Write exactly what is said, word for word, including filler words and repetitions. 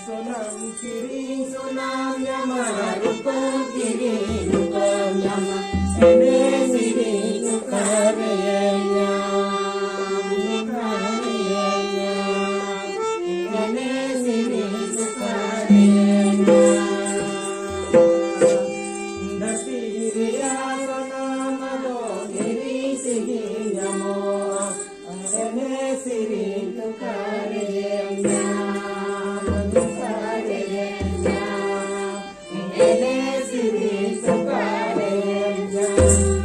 ᱥᱚᱱᱟᱢ ᱠᱤᱨᱤᱧ ᱥᱚᱱᱟᱢ ᱧᱟᱢᱟ, ᱨᱩᱯᱟᱹᱢ ᱠᱤᱨᱤᱧ ᱨᱩᱯᱟᱹᱢ ᱧᱟᱢᱟ, ᱮᱱᱮᱡ ᱥᱮᱨᱮᱧ ᱚᱠᱟᱨᱮ ᱧᱟᱢ, ᱚᱠᱟᱨᱮ ᱧᱟᱢ, ᱮᱱᱮᱡ ᱥᱮᱨᱮᱧ ᱚᱠᱟᱨᱮ ᱧᱟᱢ᱾ ᱫᱷᱟᱹᱨᱛᱤ ᱨᱮᱭᱟᱜ ᱥᱟᱱᱟᱢ ᱫᱚ ᱠᱤᱨᱤᱧ ᱛᱮᱜᱮ ᱧᱟᱢᱚᱜᱼᱟ᱾ ᱮᱱᱮᱡ ᱥᱮᱨᱮᱧ ᱚᱠᱟᱨᱮ ᱧᱟᱢ, ᱚᱠᱟᱨᱮ ᱧᱟᱢ, ᱮᱱᱮᱡ ᱥᱮᱨᱮᱧ ᱚᱠᱟᱨᱮ ᱧᱟᱢ᱾